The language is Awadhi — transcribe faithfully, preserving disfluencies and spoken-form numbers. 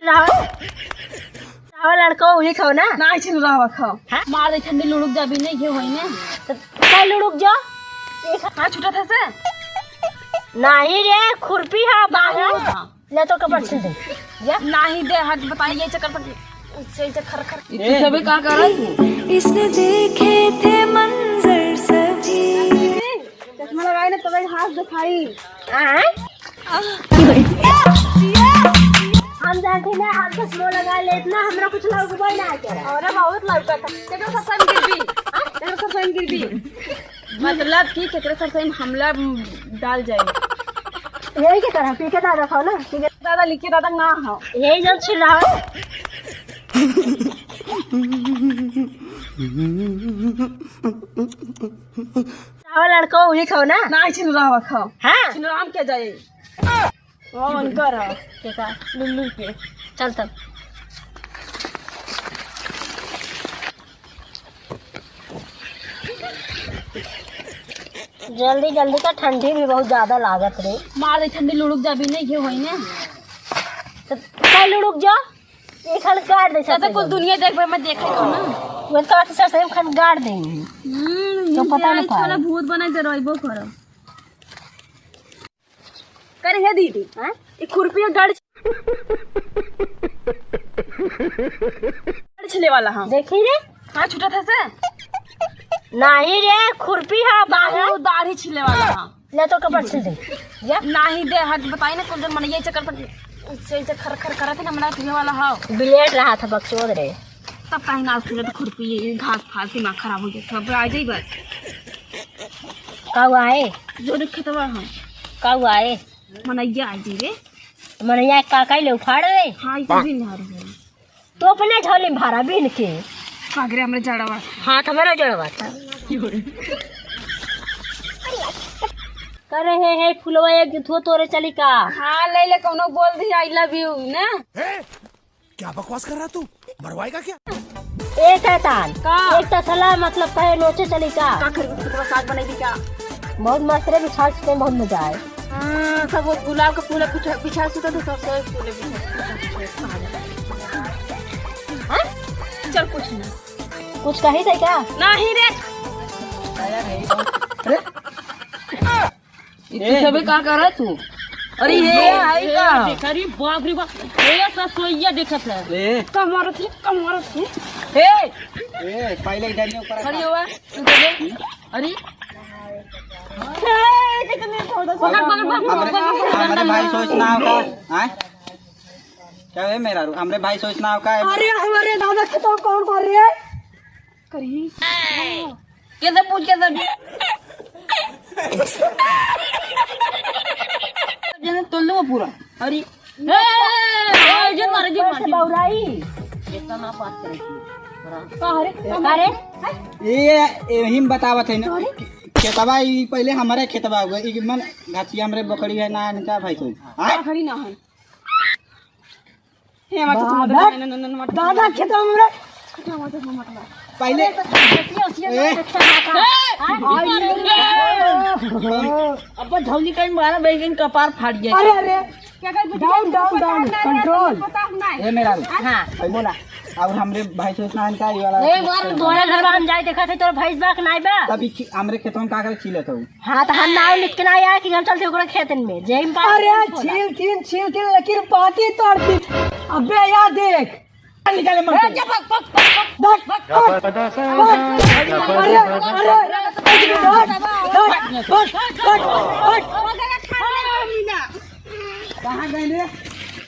चाहो, चाहो लड़को, उही खाओ ना। नाही छिन रहवा खाओ। हाँ? मार दे ठंडी लुढ़ुक जाबी नहीं, ये होई ना। तो काय लुढ़ुक जा? एक हाथ छूटा था से? नाही रे, खुरपी हा, बाहर। हाँ। ले तो कपड़ छील दे। या? नाही दे, हाथ बताइए, चक्कर पर, से चक्कर खर खर। ये तू सबे का कर रही? इसने देखे थे मंजर सभी। चश्मा लगाई ना, तबे हाथ दिखाई। आय? हम जानते ना, हम चश्मा लगा लेत ना, हमरा कुछ लौकबे ना करे। अरे बहुत लौका था। केकरो सब सन गिरबी। हाँ? केकरो सब सन गिरबी। मतलब कि केकरो सब सन हमला डाल जाए। यही के तरह पी के दादा खाओ ना, पी के दादा लिखे दादा ना हो। यही जो छिल रहा हो। चाहो लड़को, उही खाओ ना। नाही छिन रहवा खाओ। हाँ। छिन राम के जाए। वो उनकर है, के का? लुल्लू के। चल तब। जल्दी जल्दी का, ठंडी भी बहुत ज्यादा लागत रे। मार दे ठंडी लुढ़ुक जाबी नहीं, ये होई ना। तो काय लुढ़ुक जा? एक खन गाड़ दे तब तो सकते कुल हो। दुनिया देख भाई, मैं देखे तो ना। वो काट से सही खन गाड़ देंगे। हम्म, तो ये पता नहीं आई छोरा पाए। भूत बना के रोइबो करो। करे हे दीदी, हाँ? ये खुरपी गाड़, गाड़ छिले वाला, हाँ। देखी रे। हाँ, छूटा था से? नाही रे, खुरपी हा, बाहर। दाढ़ी छिले वाला, हाँ। ले तो कपड़ छील दे। या? नाही दे, हाथ बताई ना, कुल दिन मनइया चक्कर पर से ऐसे खर खर करत है ना, मना तुझे वाला हाव। ब्लेड रहा था बकचोद रे। तब काहे ना छीले तो खुरपी, ये घास फास दिमाग खराब हो जाता। अब आ जाई बस। का हुआ है? जो रे खेतवा हम। का हुआ है? मनइया आ जाई रे। मनइया का काई ले उखाड़ रे? हाँ, ये तो भी ना रहे। तू अपने झोली में भरा बीन के। पगरे हमरे जड़वा। हाथ हमरे जड़वा था। करे हे, हे फुलवा एक थो तोरे चली का? हाँ, ले ले, कौनो बोल दी I love you ना। ए, क्या बकवास कर रहा तू? मरवाएगा क्या? ए शैतान, का? एक तो सलाह मतलब कहे नोचे चली का? का करी, फुलवा साग बनाई दी का? बहुत मस्त रे, बिछाल सुते में बहुत मजा आए। हाँ, सब वो गुलाब का फूल बिछा, बिछा सुता तो सब, सब फूल बिछा, बिछा, बिछा, बिछा। हाँ? चल, कुछ ना। कुछ कही थे क्या? नहीं रे। अरे, ये तू सबे का कर रहा तू? अरे, ये आई का? देख, अरे बाप रे बाप, ये तो सोइया देखत है। ए। कमरत है, कमरत है। ए। ए, पहले इधर नहीं ऊपर खड़ी रखा। हुआ। अरे। पकड़, पकड़, पकड़, हमरे, पकड़, पकड़, पकड़। हमरे भाई सोच ना होगा, हाँ? क्या है मेरा रू-, हमरे भाई सोच ना होगा? अरे, हमारे दादा खेतवा कौन कर रहे हैं? करी। कैसे पूछ, कैसे? जने तोल दो पूरा। अरे। ए, ए, ए, ए, जो मारे, जो मारे। बौराई। इतना बात करे। का रे? का रे? ये, यही में बतावत है ना। खेतवा ई पहले हमारे खेतवा हुआ, ई मन घासिया हमरे बकरी है ना, इनका भाई कोई। हाँ? बकरी ना है। हे, हमारे चश्मा दादा, दे, ना, ना, ना, ना, मत दादा, खेतवा में रे। पहले ए। अब झौली कहीं मारा, बैगन का पार फाट गया। अरे, अरे। Down, down, down, control। ए, मेरा हाँ, बोला। और हमरे भाई से उतना इनका ये वाला ए, बार दोनों घर में हम जाए देखा थे, तोर भैंस बा कि नाई बा? तब ई खी-, हमरे खेतवा में का करे छीलत हो? हाँ, तो हम नाव लिख के ना आया कि हम चलते ओकरा खेतन में। जय हिंद, पास अरे, में बोला। छील तीन, छील तीन, लेकिन पाती तोड़ दी। अबे, यहाँ देख। निकाले मत। ए, जा, भाग, भाग, भाग, भाग, भाग, भाग। अरे, अरे, भाग, भाग, भाग, भाग। कहाँ गए रे?